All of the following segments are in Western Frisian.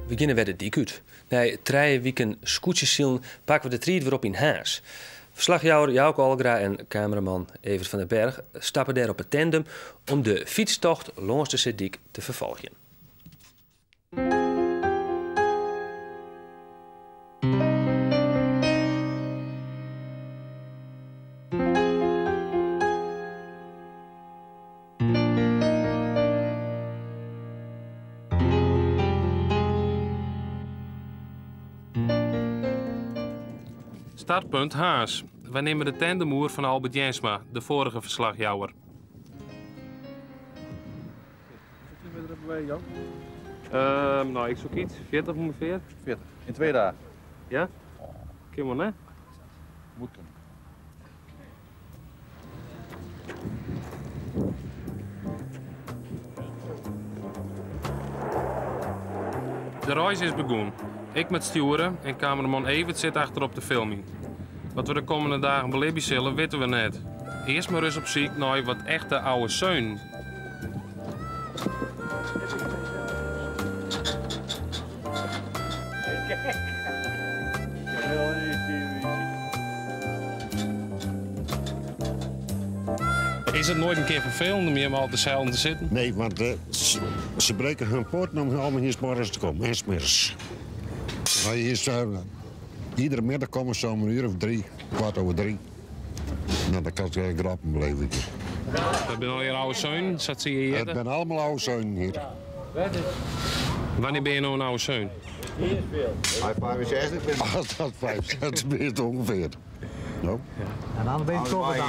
We geane wer de dyk út. Nei trije wiken skûtsjesilen pakke we de tried wer op yn Harns. Ferslachjouwer Jouke Algra en kameraman Evert van der Berg stappe dêr op 'e tandem om de fytstocht lâns de seedyk te ferfolgjen. Startpunt Harns. Wy nimme de tandem oer fan Albert Jensma, de foarige ferslachjouwer. No, ik soe iets, 40 ûngefear. 40. Yn 2 dagen? Ja. Kin wol, ne? Moet kunnen. De reis is begûn. Ik moat stjoere en kameraman Evert sit achterop te filmjen. Wat we de kommende dagen belibje sille, witte we net. Earst mar ris op syk nei wat echte ouwe seunen. Is it noait in kear ferfelend om hjir mar altyd deselden te sitten? Nee, want se breken hun poaten om hier 's morgens te komen en 's middags. Iedere middag komme se om in uur of drie, kwart over drie. Nou, dan kan ik grappen beleven. Dat binne allegear oude seunen, sa't se hjir hjitte? Het binne allemaal oude seunen hier. Wannear binne je no in oude seun? 65 bin. As dat 65 bist ûngefear. No. En dan bin ik toch wat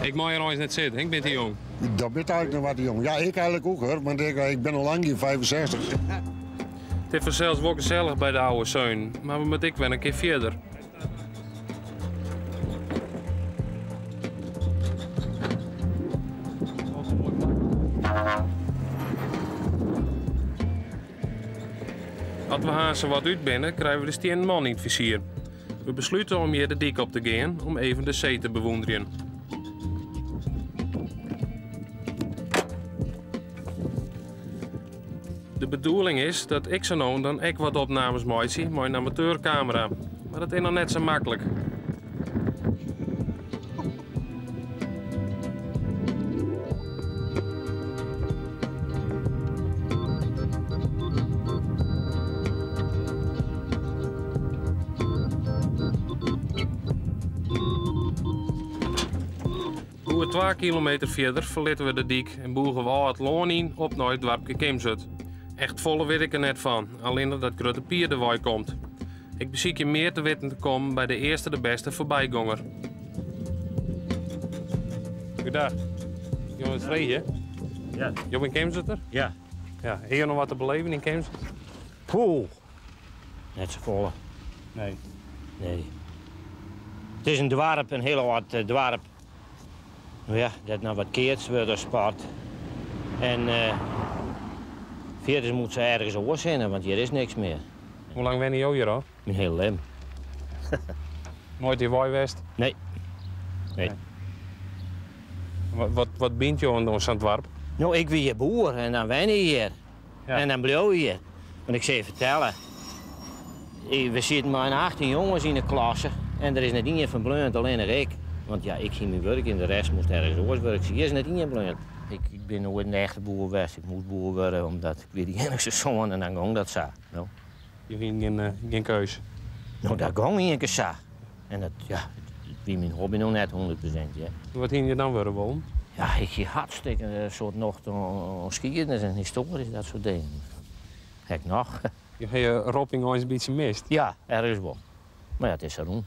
Ik mei hjir eins net sitte, ik bin te jong. Dat bist eigenlik noch wat te jong. Ja, ik eigenlik ek hoor, want ik bin al lang gjin 65. It is fansels wol gesellich by de oude seunen, mar we moatte ek wer in kear fierder. As we Harns wat út binne, krije we de Stiennen Man yn it fizier. We beslute om hjir de dyk op te gean om even de see te bewûnderjen. De bedoeling is dat ik sa no en dan ek wat opnames meitsje mei in amateurkamera, mar dat is noch net sa maklik. Goed 2 kilometer fierder ferlitte we de dyk en bûge we ôf it lân yn op nei it doarpke Kimswert. Echt folle wit ik der net fan, allinnich dat Grutte Pier der wei komt. Ik besykje mear te witten te kommen by de earste de bêste foarbygonger. Goeiedag. Jo it freegje? Ja. Jo binne Kimswerter? Ja. Ja. Is hjir noch wat te beleven yn Kimswert? Poeh. Net safolle. Nee. Nee. It is in doarp, in hiel âld eh, doarp. No ja, dêr't noch wat keatst wurdt as sport. En uh, fierders moat se ergens oars hinne, want hjir is niks mear. Hoe lang wenne jo hjir al? Myn hiele libben. Noait hjir wei west? Nee. Nee. Wat, wat, wat bynt jo oan sa'n doarp? No, ik wie hjir boer en dan wenne je hjir. Ja. En dan bliuw je hjir. Want ik sil je fertelle, we sieten mei in 18 jonges yn de klasse en der is net ien fan bleaun, allinnich ik. Want ja, ik hie myn wurk en de rest moast ergens oars wurkje. Hjir is net ien bleaun. Ik, ik bin noait in echte boer west. Ik moast boer wurde omdat ik wie de iennichste soan en dan gong dat sa. No. Je hiene gjin, eh, gjin keus? No, dat gong ien kear sa. En dat, ja, it wie myn hobby noch net 100%. Ja. Wat hiene je dan wurde wollen? Ja, ik hie hartstikke in soad nocht oan skiednis en histoarje, dat soart dingen. Ek noch. Je ha je ropping eins in bytsje mist? Ja, ergens wol. Mar ja, it is sa rûn.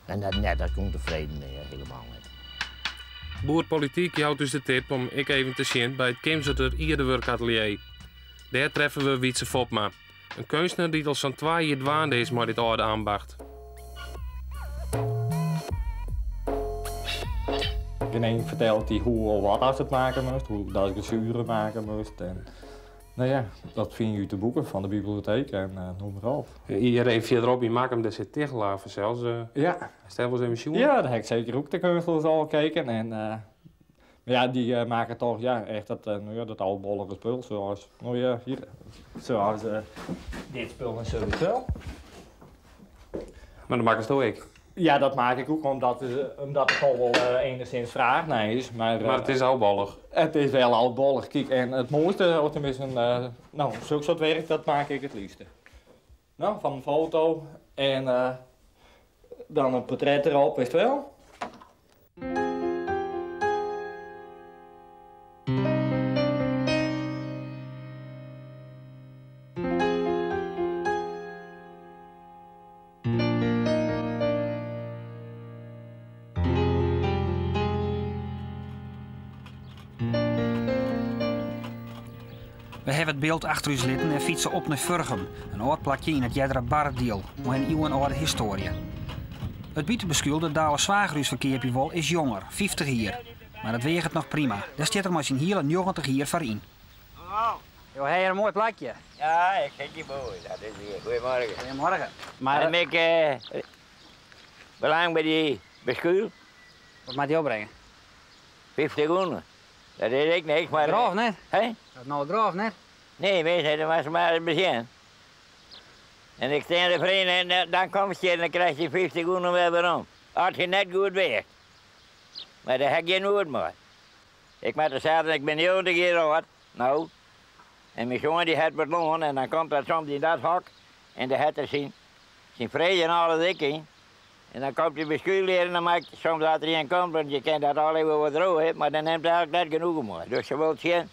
En net, net dat ik ûntefreden bin, helemaal net. Boer Politiek jout ús de tip om ek even te sjen by it Kimswerter Ierdewurkatelier. Dêr treffe we Wietse Fopma, in keunstner dy't al sa'n 2 jier dwaande is mei dit âlde ambacht. René fertelt dy hoe of wat ast it makke moatst, hoe dat glazueren makke moatst. En, no ja, dat fine je út de boeken fan de biblioteek en noem mar op. Hjir even fierderop yn Makkum, dêr sit Tichelaar fansels. Ja. Hast dêr wolris even sjoen? Ja, dêr ha ik seker ek de keunstlers al keken. En Maar ja, die maken toch ja, echt dat, nou ja, dat oudbollige spul, zoals, nou ja, hier, zoals dit spul en sowieso. Maar dat makkest do ek. Ja, dat maak ik ook omdat het al wel enigszins vraag naar is. Maar, Maar het is oudbollig. Het is wel oudbollig. Kijk, en het mooiste, of tenminste, nou, zulk soort werk, dat maak ik het liefste. Nou, van een foto en dan een portret erop, weet je wel. We hebben het beeld achter ons litten en fietsen op naar Furgum, een oud plakje in het eardere Bardiel, met een eeuwenoude historie. Het bietenbeschuur dat Dale Zwagerhuis verkeerpje wol is jonger, 50 jaar. Maar dat weegt nog prima. Daar zit er maar zijn hele 90 jaar voor in. Hallo. Jo, hij een mooi plakje. Ja, ik vind die mooi. Dat is hier. Goedemorgen. Goedemorgen. Maar Maar ik belang bij die beschuur. wat moet die opbrengen? 50 groenen. Dat weet ik niks, maar... Graaf net. Hè? Dat is nou graaf net. Nee, weet je, dat was maar het begin. En ik sta er vriend en dan kom je en dan krijg je 50 groenen weer weer om. Als je net goed werkt. Maar daar heb ik geen woord meer. Ik moet er zeggen, ik ben 90 jaar oud. Nou. En mijn zoon die had wat loon en dan komt dat soms in dat hok. En daar had hij zijn vrede en alles ik in. En dan komt hij bij school leren en dan maakt soms dat er een komt, want je kent dat al even wat droog, hè, maar dan neemt hij eigenlijk net genoeg meer. Dus je wilt zien,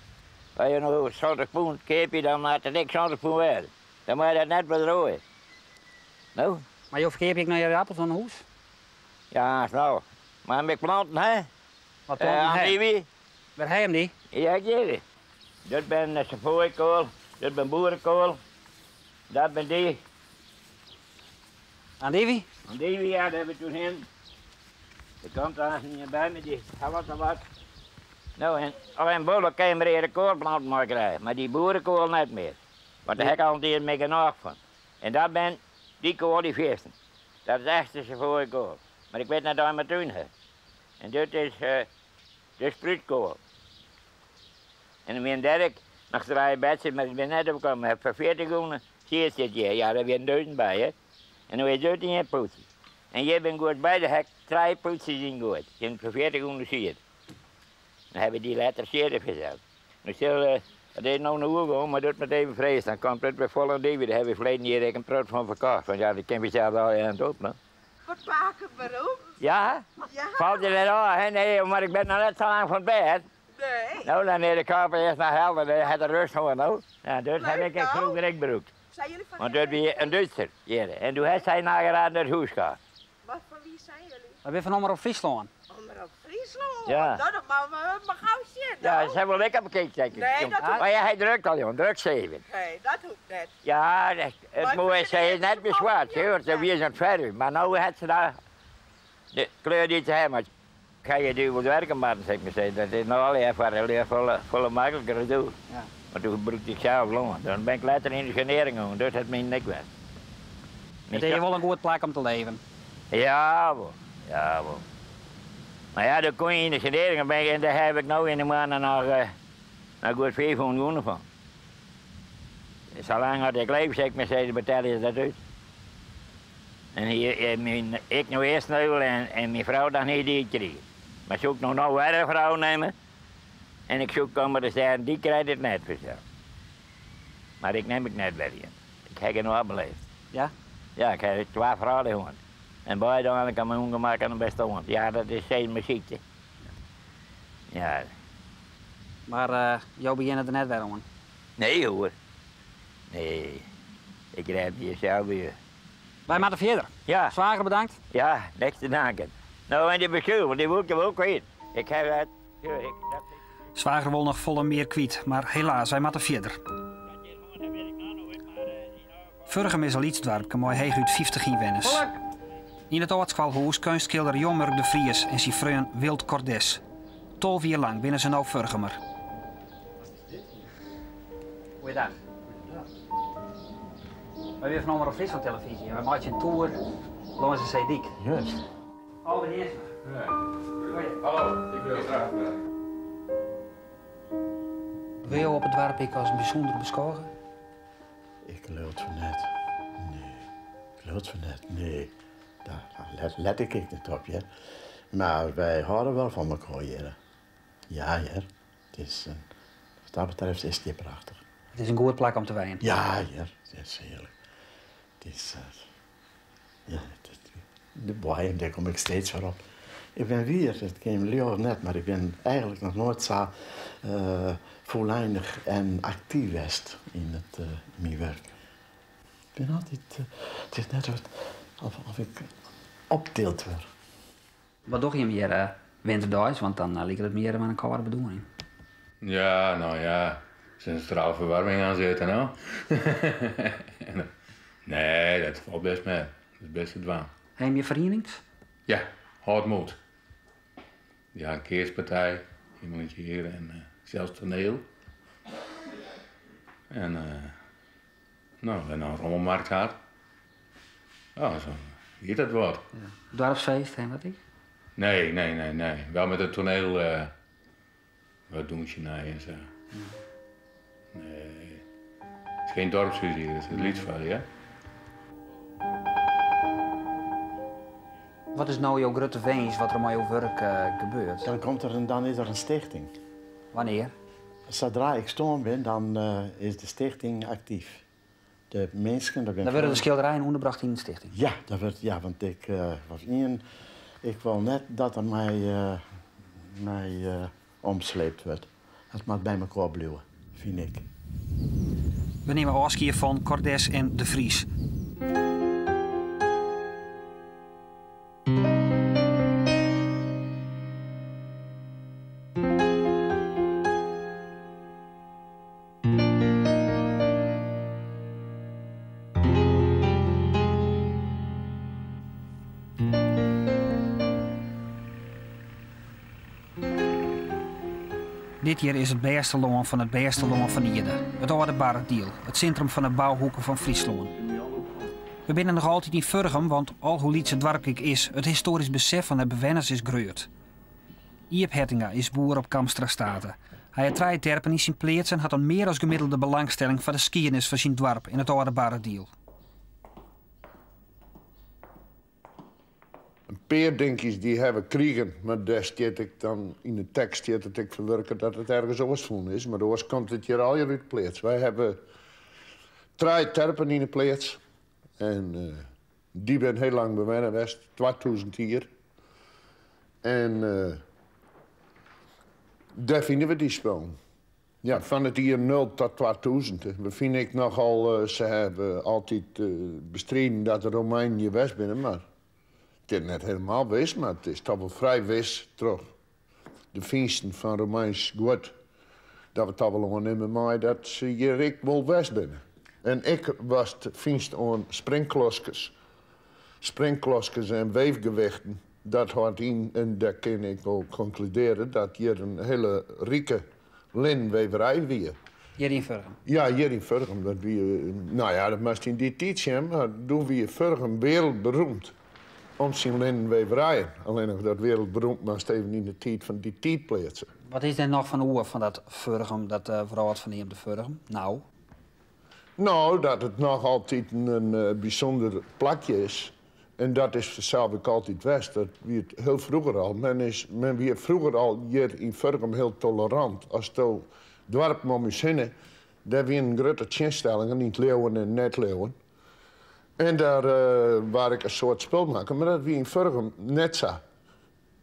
als je nog 60 pond koop je, dan maakt het niks 60 pond waard. Dan moet je dat net wat droog. hè. Nou? Maar joh, verkeer ik naar je appels van de hoes? Ja, nou. Maar met planten, hè? Wat planten, hè? Andivie? Waar heb je hem die? Ja, ik weet het. Dat ben de savoykool, dat ben boerenkool, dat ben die. Andivie? Andivie, ja, daar hebben we toen heen. Er komt daar niet bij met die wat en wat. Nou, en alleen bollen kan je maar eerder koolplanten maar krijgen, maar die boerenkool net meer. Want daar heb ik al een keer mee genoeg van. En dat ben die kool die feesten. Dat is echt de savoykool. Maar ik weet niet waar ik mijn tuin heb. En dit is de spruitkool. En dan ben Dirk nog drie bedjes, maar ik ben net opgekomen. Ik heb voor 40 groenen zeer zit hier. Ja, daar ben 1000 bij, hè. En dan is dit in een poetje. En jij bent goed bij de hek, 3 poetjes in goed. Je hebt voor 40 groenen zeer. Dan hebben die letters zeer verzeld. Nu zullen, dat is nog een uur gewoon, maar dat met even vrees. Dan komt het weer vol en die. Daar hebben we verleden jaar een prut van verkocht. Want ja, die kan je zelf al aan het openen. Wat maken waarom? Ja? Ja. Valt je net aan, hè? Nee, maar ik ben nog net zo lang van bed. Nee. Nou, dan is de kaper eerst naar Helder, dan had de rust gewoon, nou. Ja, dat heb Leuk, ik echt nou. vroeger ook gebruikt. Zijn jullie van Want dat was een Duitser, hier. En toen heeft zij nageraden het huis gehad. Maar van wie zijn jullie? We zijn van Omroep Friesland. Omroep Friesland? Ja. Nou, dat mag we maar gauw zien, Ja, nou. ze hebben wel lekker bekeken, denk ik. Nee, dat hoeft Maar ja, hij drukt al, jongen, drukt ze even. Nee, dat hoeft net. Ja, het Maar mooie is, zij is net het meer zwart, ja. hè, want ze was aan het verven. Maar nu had ze daar de kleur die ze hebben. Ga je duivel werken, maar zeg maar, zeggen. Dat is nou al even volle, volle, volle makkelijker te doen. Ja. Maar toen gebruikte ik zelf loon. Dan ben ik later in de genering gegaan, dus dat mijn nek was. Het is wel een goed plek om te leven. Ja, wel. Ja, wel. Maar ja, dan kon je in de genering ben en daar heb ik nou in de maand nog goed 500 groenen van. Zolang dat ik leef, zeg ik maar, zei, betaal je dat uit. En hier, mijn, ik nu eerst nu en mijn vrouw dan niet die kreeg. Maar zoek nog nou weer een vrouw nemen. En ik zoek om maar te zeggen, die krijgt het net vanzelf. Maar ik neem het net weer in. Ik heb het nog beleefd. Ja? Ja, ik heb 2 vrouwen gehad. En beide hadden ik aan mijn ongemak aan de beste hond. Ja, dat is zijn muziekje. Ja. Maar jou begint er net weer om. Nee hoor. Nee. Ik rijd hier zelf weer. Wij moeten verder. Ja. Zwager bedankt. Ja, niks te danken. Nou, en die bestuur, want die moet ik ook kwijt. Ik heb het. Ja, ik, dat... Zwager wil nog volle meer kwijt, maar helaas, wij moeten verder. Furgum is al iets dorp, mooi heeg uit 50 inwoners. In het Oortskwalhoes kunstschilder Jonmurk de Vries en zijn vriend Wild Cordes. 12 jaar lang binnen ze nou Furgumer. Goeiedag. Wij zijn van Omroep Friesland televisie en wij maken een tour langs de Zeediek. Juist. Oh, meneer. Ja. Hallo, ik wil graag. Wurde jo op it doarp ek as bysûnder beskôge? Ik leau it fan net. Nee. Ik leau it fan net. Nee. Daar let, let ik ek net op, hear. Mar wy hâlde wol fan mekoar hjir. Ja, hear. Het is, wat dat betreft is it hjir prachtich. It is in goed plak om te wenjen. Ja, hear. Het is hearlik. Het is, ja, de boaiem, dêr kom ik steeds foar op. Ik bin wier, dat kin jim leauwe of net, mar ik bin eigenlik noch noait sa fûleindich en aktyf west yn it myn wurk. Ik bin altyd, it is net of ik optild wurd. Wat dogge jim hjir winterdeis, want dan liket it my hjir mar in kâlde bedoening. Ja, no ja, sintrale ferwarming oansetten, no. Nee, dat falt bêst mei. Dat is bêst te dwaan. Ha jim hjir ferienings? Ja, Hâld Moed. Ja, in keatspartij, ienmaal yn it jier en sels toaniel. En no, we ha in rommelmarkt hân. Ja, sa giet dat wat. Ja. Doarpsfeest en wat ek? Nee, nee, nee, nee. Wel met het toneel wat dûnsje nei en sa. Nee. Het is geen dorpshuis hier, het is het lyts foar, ja. Wat is no jo grutte winsk wat der mei jo wurk gebeurt? Dan, komt er een, dan is er in stichting. Wannear? Sadra ik stoarn bin, dan is de stichting aktyf. De minsken... Dan wurde de skilderijen ûnderbrocht yn de stichting? Ja, dat wurdt, ja, want ik was ien, ik wol net dat der mei omsleept wurdt. Dat moat by mekoar bliuwe, fyn ik. We nimme ôfskie fan Cordes en De Vries. Dit hjir is it bêste lân fan it bêste lân fan ierde. It âlde Barrediel, it sintrum fan de bouhoeke fan Fryslân. We binne noch altyd yn Furgum, want al hoe lyts it doarp ek is, it histoarysk besef fan de bewenners is grut. Iep Hettinga is boer op Kamstra State. Hy hat trije terpen yn syn pleats en hat in mear as gemiddelde belangstelling foar de skiednis fan syn doarp en it âlde Barrediel. In pear dinkjes dy ha we krigen, mar dêr stiet ek dan yn de tekst stiet it ek ferwurke dat it ergens oars fûn is, mar oars komt it hjir allegear út de pleats. Wy hawwe trije terpen yn de pleats en dy binne hiel lang bewenne west, 2000 jier. En dêr fine we dy spullen. Ja, fan it jier nul tot 2000. We fine ek nochal, se hawwe altyd bestriden dat de Romeinen hjir west binne, mar it is net helemaal wis, mar it is toch wol frij wis troch de fynsten fan Romeinsk guod dat we toch wol oannimme meie dat se hjir ek wol west binne. En ek watst fynst oan springkloskes, springkloskes en weefgewichten, dat hâldt yn, en dêr kin ik wol konkludearje, dat hjir in hiele rike linnenweverij wie. Hjir yn Furgum? Ja, hjir yn Furgum. Dat wie, no ja, dat moatst yn dy tiid sjen, mar doe wie Furgum wereldberoemd om syn linnenweverijen. Allinnich dat wereldberoemd moatst even yn de tiid fan dy tiid pleatse. Wat is der noch fan oer fan dat Furgum, dat wrâldferneamde Furgum, no? No, dat it noch altyd in bysûnder plakje is. En dat is fansels ek altyd west. Dat wie it hiel froeger al. Men, is, men wie froeger al hjir yn Furgum hiel tolerant. Asto doarpen om ús hinne, dêr wienen grutte tsjinstellingen yn it leauwen en net leauwen. En dêr waard ek in soad spul makke, mar dat wie yn Furgum net sa.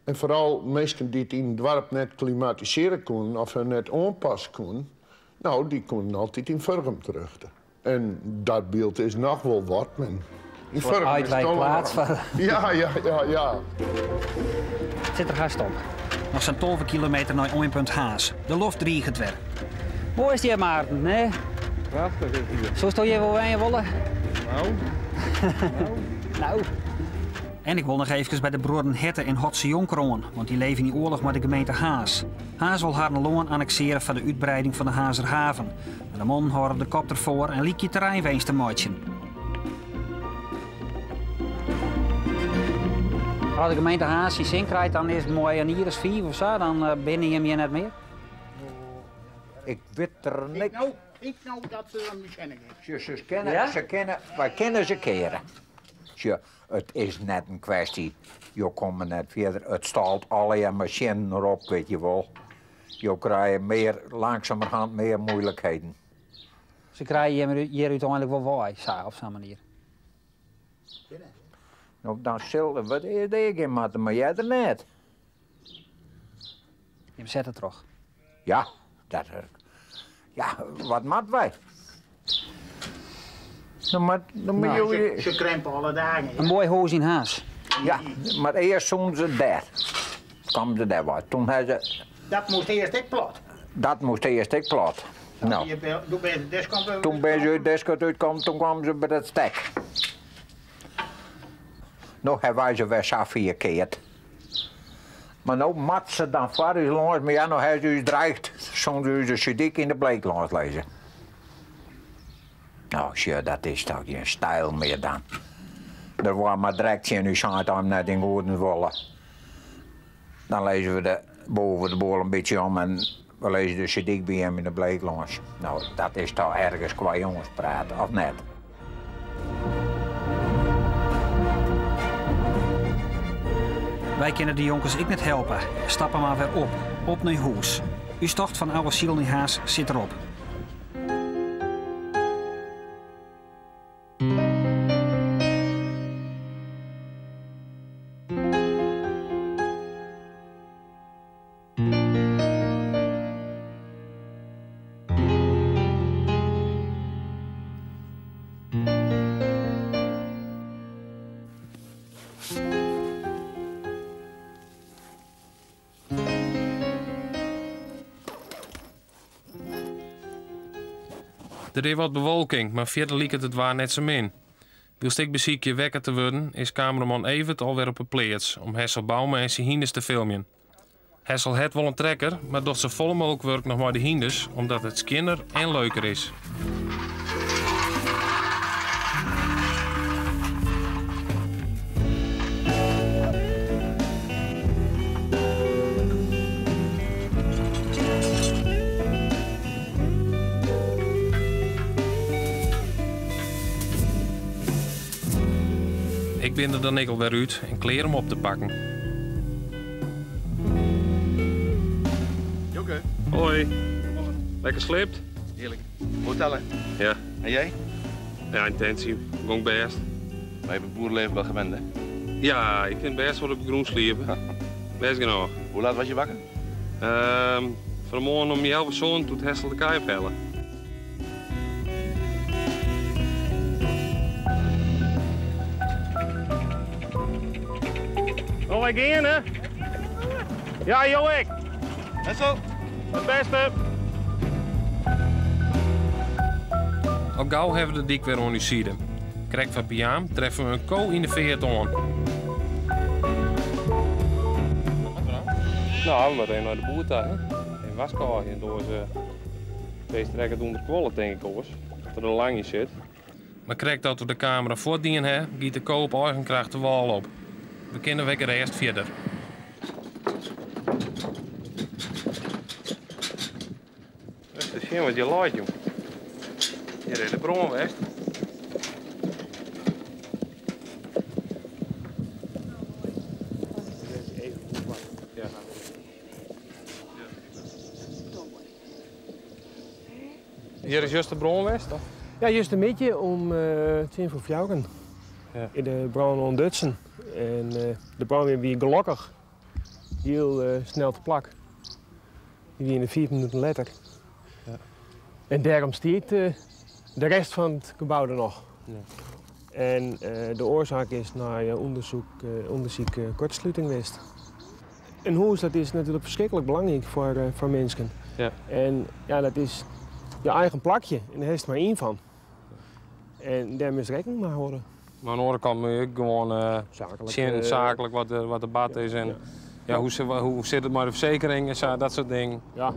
En foaral minsken dy't yn it doarp net klimatisearje koenen of hun net oanpasse koenen, no, dy koenen altyd yn Furgum terjochte. En dat byld is noch wol wat. Men yn Furgum is plaats foar. Ja. It sit der hast op. Noch sa'n 12 kilometer nei einpunt Harns. De loft driget wer. Moai is it hjir, Maarten, hè? Prachtich is it hjir. Soesto hjir wol wenje wolle? No. No. En ik wol noch eefkes by de bruorren Hette en Hotse Jonker oan, want dy leve yn oarloch mei de gemeente Harns. Harns wol harren lân anneksearje foar de útwreiding fan de Harnzer haven. Mar de mannen hâlde de kop derfoar en lykje terreinwinst te meitsjen. As de gemeente Harns syn sin krijt, dan is it moai in jier as fiif of sa, dan binne jim hjir net mear. Ik wit der niks. Ik no dat se dan besjen gean. Ze, kinne, se kinne, wy kinne se keare. Sjoch, it is net in kwestje, jo komme net fierder, it stalt allegear masinen erop, wit je wol. Jo krije mear, langsumerhand mear moeilikheden. Se krije jim hjir úteinlik wol wei, sa op sa'n manier. No, dan sil der wat earst gean moatte, mar earder net. Jim sette troch. Ja, dat, ja, wat moatte wy? No, mar, no, mar no, se, se krimpe alle dagen. In moai hûs yn Harns. Ja, mar earst soene se dêr. Kamen se dêr wei. Toen ha se. Dat moast earst ek plat. Dat moast earst ek plat. No. Doe binne se diskant út. Toen binne se út diskant útkommen, toen kwamen se by dat stek. No ha wy se wer sa fier keard. Mar no moat se dan foar ús lâns, mar ja, no ha se ús dreigd, soene se ús de Sudyk yn de bleek lâns lizze. No, sjoch, dat is toch gjin styl mear dan. Der waard mar direkt tsjin ús sein dat net yn goedens wolle. Dan lizze we de boven de boel in bytsje om en we lizze de Sudyk by him yn de bleek lâns. No, dat is toch ergens kwa jongenspraat, of net? Wy kinne de jonkers ek net helpe. Stappe mar wer op, op nei hûs. Us tocht fan Ouwe Silen yn Harns sit derop. Der is wat bewolking, mar fierder liket it waar net sa min. Wylst ik besykje wekker te wurden, is kameraman Evert alwer op 'e pleats om Hessel Bouma en syn hynders te filmjen. Hessel hat wol in trekker, mar docht sa folle mooglik wurk noch mei de hynders, omdat it skjinner en leuker is. Ik bin der dan ek alwer út en klear om op te pakken. Joke. Hoi. Lekker sliept? Hearlik. Hotel, hè? Ja. En jij? Ja, yntinsje. Gong bêst. Wij hebben het boerenleven wel gewend, hè? Ja, ik kin bêst wol op de grûn sliepe. Bêst genôch. Hoe laat was je wakker? Fan 'e moarn om healwei sânen doe't Hessel de kij ophelle. No, wy gean, hè? Ja, jo ek. Hessel. It bêste. Al gau hawwe we de dyk wer oan ús side. Krekt foar Piaam treffe we in ko yn de feart oan. No, we moatte even nei de boer ta, hè? Even warskôgje, oars beest rekket ûnder kuolle, tink ik oars. Dat er der lang yn sit. Mar krekt as we de kamera fuortdien ha, giet de ko op eigen kracht de wâl op. We kinne wer gerêst fierder. Ris te sjen wat hjir leit, jong. Hjir is de brân west. Hjir is juster brân west, of? Ja, justermiddei om 3:50 ja. Is de brân ûntdutsen. En de brânwacht wie gelokkich hiel snel te plak. Dy wiene 5 minuten letter. Ja. En dêrom stiet de rest fan it gebou der noch. Ja. En de oarsaak is nei ûndersyk kortsluting west. In hûs dat is natuerlik ferskriklik belangryk foar minsken. Ja. En ja, dat is je eigen plakje en dêr hast mar ien fan. En dêr moatst rekken mei hâlde. Mar oan de oare kant moatte je ek gewoan Saaklik, sjen saaklik wat der bard is en ja, hoe sit it mei de fersekering en sa, dat soart dingen. Ja,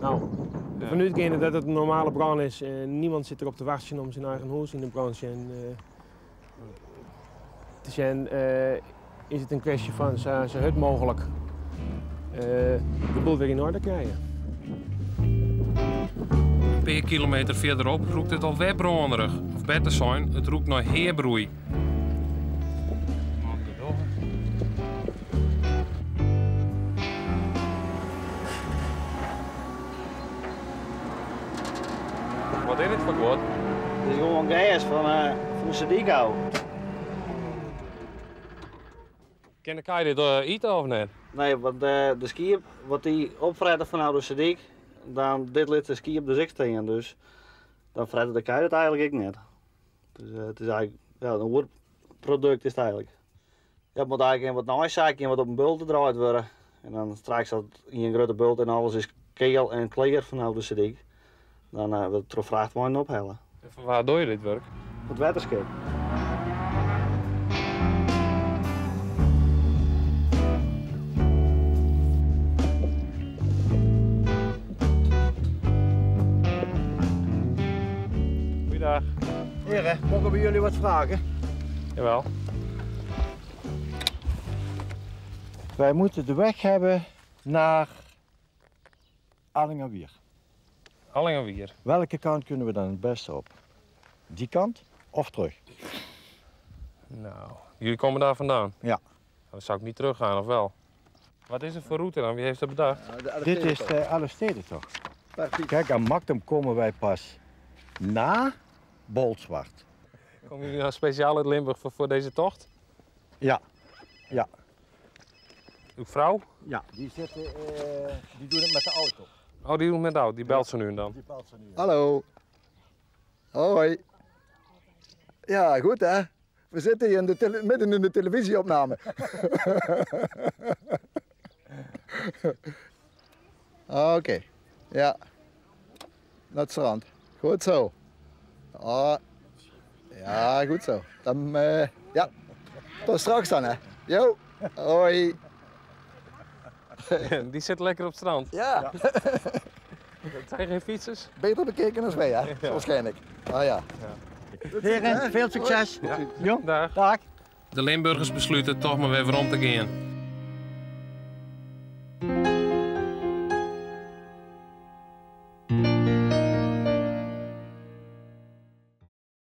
no, derfan útgeande dat it in normale brân is en niemand sit derop te wachtsjen om syn eigen hûs yn de brân sjen te sjen, is it in kwestje fan sa hurd mooglik de boel wer yn oarder krije. pear kilometer fierderop rûkt it alwer brânerich. Of better sein, it rûkt nei heabroei. Wat is dit foar guod? Dit is gewoan gers fan de Sedyk ôf. Kin de kij dit ite of net? Nee, want de skiep, wat dy opfrette fanôf de Sedyk, dan dit lit de skiep dus ek stean. Dus dan frette de kij dat eigenlik ek net. Dus it is eigenlik, ja, in oar produkt is it eigenlik. Ja, it moat eigenlik wat neisakje en wat op in bulte draaid wurde. En dan straks as ien grutte bult en alles is keal en klear fanôf de Sedyk, dan wurdt it troch frachtweinen ophelle. En foar wa dogge je dit wurk? It wetterskip. Goeiedag. Heren, mogen we jullie wat vragen? Jawel. Wij moeten de weg hebben naar Allingawier. Allingawier. Welke kant kunnen we dan het beste op? Die kant of terug? Nou, jullie komen daar vandaan? Ja. Dan zou ik niet teruggaan, of wel? Wat is het voor route dan? Wie heeft dat bedacht? Dit is de Elfstedentocht. Kijk, aan Makkum komen wij pas na Bolsward. Komen jullie nou speciaal uit Limburg voor deze tocht? Ja, ja. Uw vrouw? Ja, die doen het met de auto. Oh, die doen het met de auto. Die belt ze nu en dan. Die belt ze nu. Hallo. Hoi. Ja, goed hè? We zitten hier midden in de televisieopname. Oké, ja. Naar het strand. Goed zo. Ah. Ja, goed zo. Dan, ja. Tot straks dan hè. Jo. Hoi. Die zit lekker op het strand. Ja. Dat zijn geen fietsers? Beter bekeken dan wij, hè? Ja. Waarschijnlijk. Ah ja. Ja. Heren, veel succes. Ja. Jo. Dag. Dag. De Limburgers besluiten toch maar weer om te gaan.